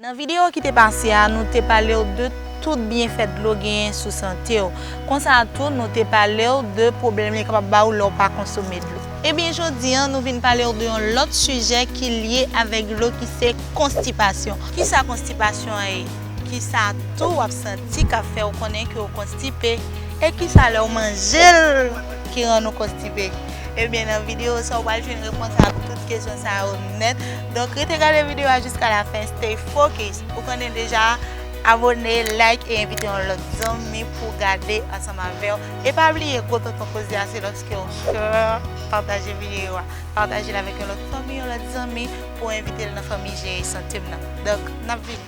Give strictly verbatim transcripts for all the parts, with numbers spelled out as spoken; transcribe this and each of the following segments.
Nan videyo ki te pase a, nou te pale w de tout byenfè dlo genyen sou sante w. Konsa tou, nou te pale w de pwoblèm li kapab ba w lè w pa konsome dlo. Ebyen, jodi a, nou vin pale w de yon lòt sijè ki lye avèk dlo, ki se konstipasyon. Kisa konstipasyon an ye? Kisa tou w ap santi k ap fè w konnen ke w konstipe? E kisa lè w manje l ki rann ou konstipe? Ebyen, nan videyo sa, w pral jwenn repons a tout kesyon sa yo nèt. Donk, rete gade videyo a jiska lafen, stay focus. Ou konnen deja, abòne, like e envite yon lòt zanmi pou gade ansanm avè w. E pa bliye, gwo tonton koze a se lòske w kè pataje videyo a. Pataje l avèk yon lòt fanmi, yon lòt zanmi pou envite l nan fanmi Jere Sante m nan. Donk, n ap vini.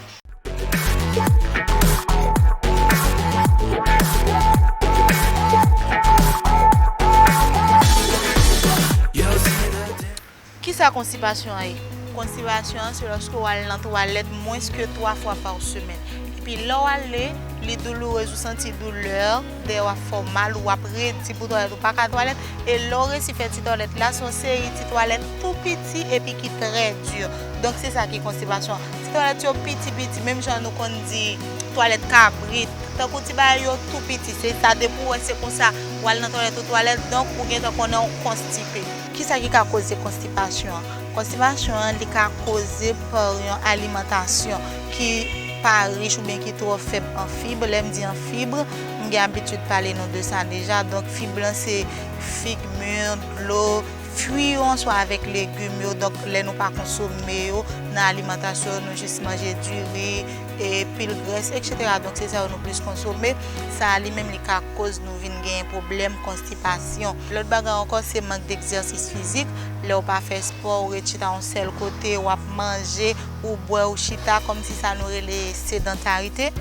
Kisa konstipasyon an ye? Konstipasyon an se lòske w al nan twalèt mwens ke twa fwa pa semèn. Epi lè w ale, li doulourez, ou santi doulè, dèyè w ap fè w mal, ou ap redi pou twalèt, ou pa ka twalèt. E lè w resi fè ti twalèt la, se yon seri ti twalèt tou piti epi ki trè di. Donk, se sa ki konstipasyon. Ti twalèt yo piti piti, menm jan nou konn di twalèt kabrit. Tankou ti bagay yo tou piti. Se sa, depi w wè se konsa, w al nan twalèt ou twalèt, donk ou gentan konnen w konstipe. Kisa ki ka koze konstipasyon an? Konstipasyon an, li ka koze pa yon alimantasyon ki pa rich oubyen ki twò fèb an fib. Lè m di an fib, m gen abitid pale nou de sa deja. Donk, fib lan se fig, mi, dlo, fwi yo answa avèk legim yo. Donk, lè nou pa konsome yo nan alimantasyon, nou jis manje diri, e pil grès, etsetera. Donk, se sa yo nou plis konsome. Sa a li menm, li ka koz nou vin gen pwoblèm konstipasyon. Lòt bagay ankò, se mank degzèsis fizik. Lè w pa fè spò, ou ret chita yon sèl kote, w ap manje, ou bwè, ou chita, kòmsi sa nou rele sedantarite.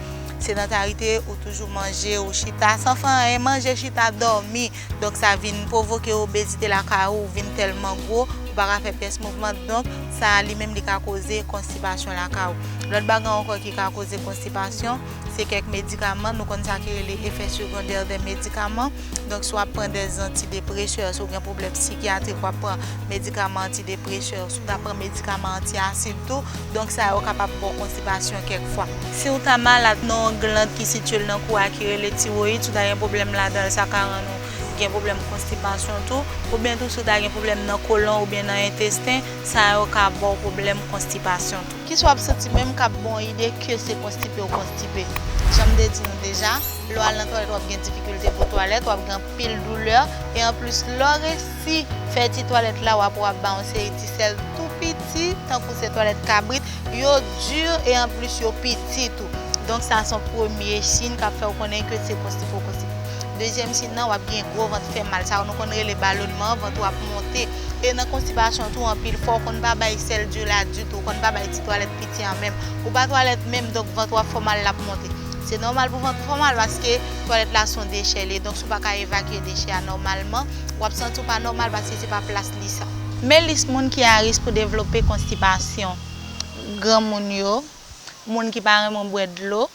Sedantarite, ou toujou manje, ou chita, san fè anyen, manje, chita, dòmi. Donk, sa vin pwovoke obezite lakay ou, ou vin tèlman gwo, ou pa ka fè pyès mouvman. Donk, sa a li menm, li ka koze konstipasyon lakay ou. Lòt bagay ankò ki ka koze konstipasyon, se kèk medikaman, nou konn sa ki rele efè segondè dè medikaman. Donk, si w ap pran dè antidepresè, si w gen pwoblèm sikyatrik, w ap pran medikaman antidepresè, si w ta pran medikaman anti-asid tou, donk, sa yo kapab ba w konstipasyon kèk fwa. Si w ta malad nan yon glann ki sitiye l nan kou a ki rele tiwoyid, si w ta gen pwoblèm ladan l, sa ka rann ou gen pwoblèm konstipasyon tou, oubyen tou si w ta gen pwoblèm nan kolon oubyen nan entesten, sa yo ka ba w pwoblèm konstipasyon tou. Kisa w ap santi menm k ap ba w ide ke se konstipe ou konstipe? Jan m te di nou deja, lè w al nan twalèt, w ap gen difikilte pou twalèt, w ap gen anpil doulè, e anplis, lè w resi fè ti twalèt la, w ap wè ap ba w yon seri ti sèl tou piti, tankou se twalèt kabrit, yo di, e anplis, yo piti tou. Donk, sa se yon premye siy k ap fè w konnen ke se konstipe ou konstipe. Dezyèm siy nan, w ap gen gwo vant fè mal. Sa nou konn rele balonman, vant ou ap monte. E nan konstipasyon tou, anpil fwa, w konn pa bay sèl diri la ditou. W konn pa bay ti twalèt piti an menm. Ou pa twalèt menm, donk vant ou ap fè w mal, l ap monte. Se nòmal pou vant ou fè w mal, paske twalèt la se yon dechè li ye. Donk, si w pa ka evakye dechè a nòmalman, w ap santi w pa nòmal, paske se pa plas li sa. Men lis moun ki a risk pou devlope konstipasyon: granmoun yo, moun ki pa renmen bwè dlo,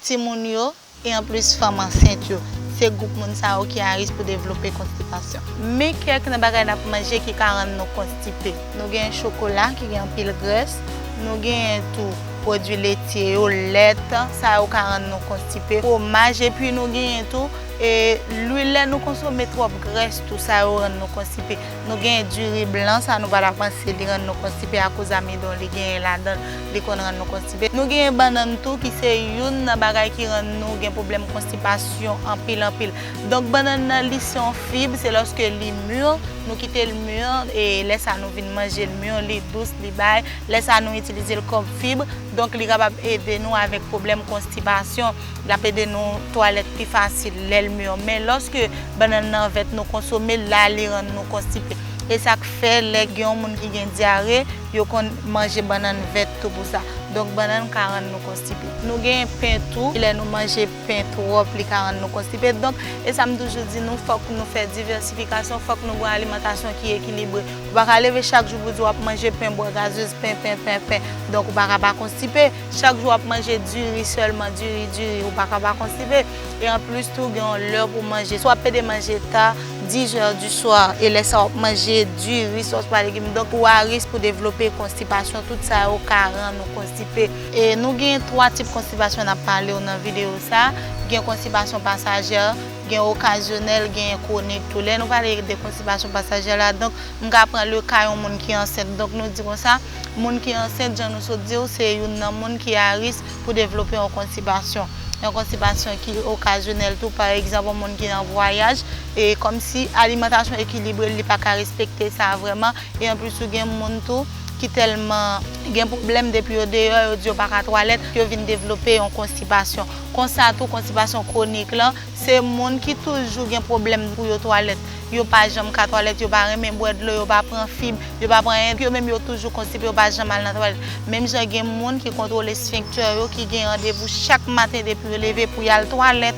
timoun yo, e anplis fanm ansent yo. Se gwoup moun sa yo ki a risk pou devlope konstipasyon. Men kèk nan bagay n ap manje ki ka rann nou konstipe. Nou gen chokola ki gen anpil grès, nou genyen tou pwodui letye yo, lèt, sa yo ka rann nou konstipe. Fwomaj, epi nou genyen tou, e, lwil, lè nou konsome twòp grès tou, sa yo rann nou konstipe. Nou gen diri blan, sa nou pa ta panse li rann nou konstipe akoz amidon li genyen ladan l, li konn rann nou konstipe. Nou genyen bannann tou ki se youn nan bagay ki rann nou gen pwoblèm konstipasyon anpil, anpil. Donk, bannann nan li se yon fib, se lòske li mi, nou kite l mi, e lè sa nou vin manje l mi, li dous, li bay, lè sa nou itilize l kòm fib, donk li kapab ede nou avèk pwoblèm konstipasyon. L ap ede nou twalèt pi fasil lè l mi. Men lòske bannann nan vèt nou konsome l, la li rann nou konstipe. E sa k fè lè gen yon moun ki gen dyare, yo konn manje bannann vèt tou pou sa. Donk, bannann ka rann nou konstipe. Nou gen pen tou, lè nou manje pen twòp, li ka rann nou konstipe. Donk, e sa m toujou di nou, fòk nou fè divèsifikasyon, fòk nou gen yon alimantasyon ki ekilibre. Ou pa ka leve chak jou pou di w ap manje pen, bwè gazez, pen, pen, pen, pen. Donk, ou pa ka pa konstipe. Chak jou w ap manje diri sèlman, diri, diri, ou pa ka pa konstipe. E anplis tou, gen yon lè pou manje. Si w ap pede manje ta, dis è di swa, e lè sa w ap manje diri, sòs, pwa, legim, donk ou a risk pou devlope Konstipasyon, tout sa yo ka rann ou konstipe. E nou gen twa tip konstipasyon n ap pale w nan videyo sa. Gen konstipasyon pasajè, gen okazyonèl, gen kwonik tou. Lè nou pale de konstipasyon pasajè la, donk, m ka pran le ka yon moun ki ansent. Donk, nou di konsa, moun ki ansent, jan nou sot di w, se youn nan moun ki a risk pou devlope yon konstipasyon. Yon konstipasyon ki okazyonèl tou, pa egzanp, yon moun ki nan vwayaj, e kòmsi alimantasyon ekilibre, li pa ka respekte sa vrèman. E anplis, ou gen moun tou ki tèlman gen pwoblèm, depi yo deyò, yo di yo pa ka twalèt, yo vin devlope yon konstipasyon. Konsa tou, konstipasyon kwonik lan, se moun ki toujou gen pwoblèm pou yo twalèt. Yo pa janm ka twalèt, yo pa renmen bwè dlo, yo pa pran fib, yo pa pran anyen. Yo menm, yo toujou konstipe, yo pa janm al nan twalèt. Menm jan gen moun ki kontwole esfenktè yo, ki gen randevou chak maten depi yo leve pou y al twalèt.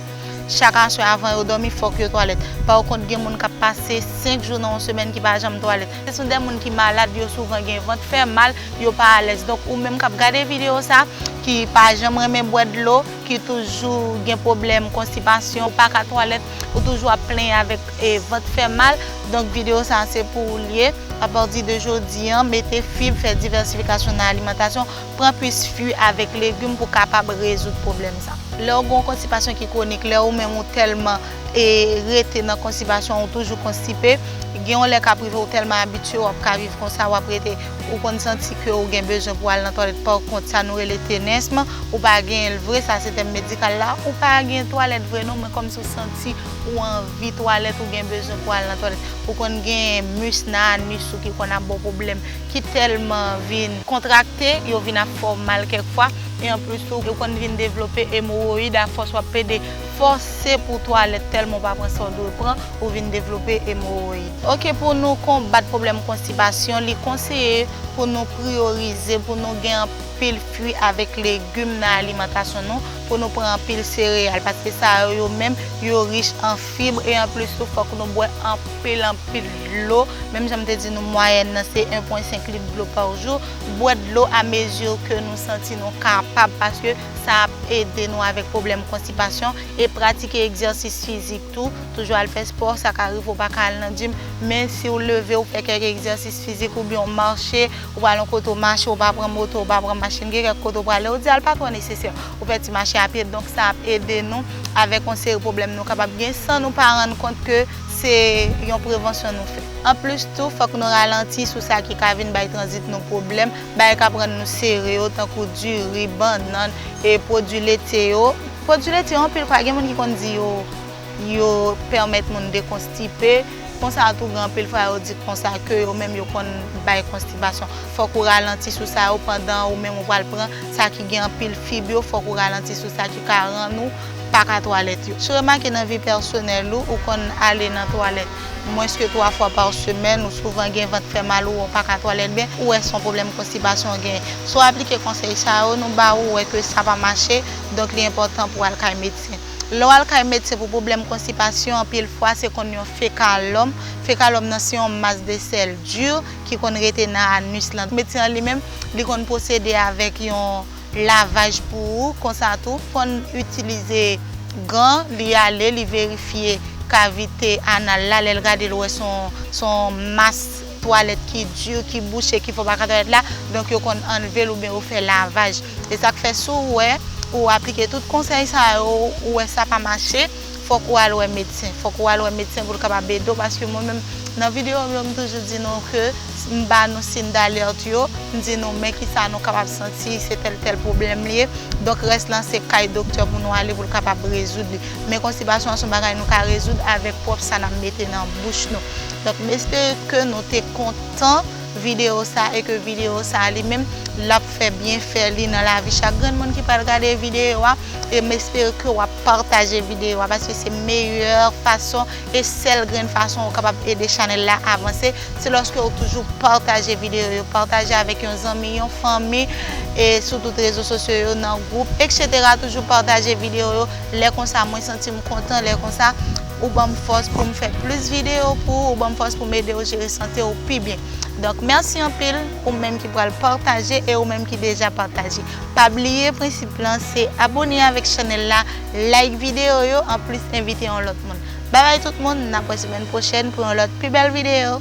Chak aswè avan yo dòmi, fòk yo twalèt. Pa kont, gen moun k ap pase senk jou nan yon semèn ki pa janm twalèt. Se sou de moun ki malad, yo souvan gen vant fè mal, yo pa alèz. Donk, ou menm k ap gade videyo sa, ki pa janm renmen bwè dlo, ki toujou gen pwoblèm konstipasyon, ou pa ka twalèt, ou toujou ap plenyen avèk, e, vant fè mal, donk videyo sa a se pou ou l ye. Apati de jodi an, mete fib, fè divèsifikasyon nan alimantasyon, pran plis fwi avèk legim pou kapab rezoud pwoblèm sa. Lè w gen yon konstipasyon ki kwonik, lè ou menm ou tèlman, e, rete nan konstipasyon, ou toujou konstipe, gen yon lè k ap rive ou tèlman abitye, w ap ka viv konsa, w ap rete, ou konn santi ke ou gen bezwen pou al nan twalèt, pa kont sa nou rele tenesm, ou pa genyen l vre, sa se tèm medikal la, ou pa gen twalèt vre non, men kòmsi ou santi ou anvi twalèt, ou gen bezwen pou al nan twalèt. Ou konn gen mis nan anis ou ki konn ap ba w pwoblèm, ki tèlman vin kontrakte, yo vin ap fè w mal kèk fwa. E anplis tou, yo konn vin devlope emowoyid afòs w ap pede fòse pou twalèt tèlman w pa pran sa w dwe pran, ou vin devlope emowoyid. Oke, pou nou konbat pwoblèm konstipasyon, li konseye pou nou priyorize, pou nou gen anpil fwi avèk legim nan alimantasyon nou, pou nou pran anpil sereyal, paske sa yo, yo menm, yo rich an fib, e anplis tou, fòk nou bwè anpil, anpil dlo. Menm jan m te di nou, mwayèn nan, se en pwen senk lit dlo pa jou. Bwè dlo amezi ke nou santi nou kapab, paske sa ap ede nou avèk pwoblèm konstipasyon, e pratike egzèsis fizik tou. Toujou al fè spò, sa ka rive ou pa ka al nan gym, men si w leve, ou fè kèk egzèsis fizik, oubyen w mache, ou pral yon kote w mache, ou pa pran moto, ou pa pran machin, gen kèk kote w prale, ou di al pa twò nesesè, ou fè ti mache a pye, donk sa ap ede nou avèk yon seri pwoblèm nou kapab gen san nou pa rann kont ke se yon prevansyon nou fè. Anplis tou, fòk nou ralanti sou sa ki ka vin bay tranzit nou pwoblèm, bagay k ap rann nou sere yo, tankou diri, bannann, e pwodui letye yo. Pwodui letye yo, anpil fwa, gen moun ki konn di yo, yo pèmèt moun dekonstipe. Konsa tou, gen anpil fwa yo di konsa ke yo menm yo konn bay konstipasyon. Fòk ou ralanti sou sa yo pandan ou menm ou pral pran sa ki gen anpil fib yo, fòk ou ralanti sou sa ki ka rann ou pa ka twalèt yo. Si w remake nan vi pèsonèl ou, ou konn ale nan twalèt mwens ke twa fwa pa semèn, ou souvan gen vant fè mal, ou wè w pa ka twalèt byen, ou wè se yon pwoblèm konstipasyon w genyen. Si w aplike konsèy sa yo nou ba ou, ou wè ke sa pa mache, donk li enpòtan pou w al kay medsen. Lè w al kay medsen pou pwoblèm konstipasyon, anpil fwa se konn yon fekalòm. Fekalòm nan se yon mas de sèl di ki konn rete nan anis lan. Medsen an li menm, li konn pwosede avèk yon lavaj pou ou, konsa tou, fò n itilize gan, li ale, li verifye kavite anal la, lè l gade l wè se yon, se yon mas twalèt ki di, ki bouche, ki fè w pa ka twalèt la, donk yo konn anlve l oubyen yo fè lavaj. E sa k fè si w wè ou aplike tout konsèy sa yo, ou wè sa pa mache, fòk ou al wè medsen. Fòk ou al wè medsen pou l kapab ede w, paske mwen menm, nan videyo m yo, m toujou di nou ke m ba nou siy dalèt yo, m di nou men kisa nou kapab santi, se tèl, tèl pwoblèm li ye. Donk, rès lan se kay doktè pou nou ale pou l kapab rezoud li. Men konstipasyon an se yon bagay nou ka rezoud avèk pwòp sa n ap mete nan bouch nou. Donk, m espere ke nou te kontan videyo sa e ke videyo sa li menm, l ap fè byenfè li nan lavi chak grenn moun ki pral gade videyo a. E m espere ke w ap pataje videyo a, paske se meyè fason e sèl grenn fason ou kapab ede chanèl la avanse, se lòske ou toujou pataje videyo yo, pataje avèk yon zanmi, yon fanmi, e sou tout rezo sosyo yo, nan gwoup, etsetera. Toujou pataje videyo yo. Lè konsa, mwen santi m kontan. Lè konsa, ou ban m fòs pou m fè plis videyo pou ou, ou ban m fòs pou m ede w jere sante w pi byen. Donk, mèsi anpil, ou menm ki pral pataje e ou menm ki deja pataje. Pa bliye, prensip lan, se abòne avèk chanèl la, like videyo yo, anplis envite yon lòt moun. Babay tout moun, n ap wè semèn pwochèn pou yon lòt pi bèl videyo.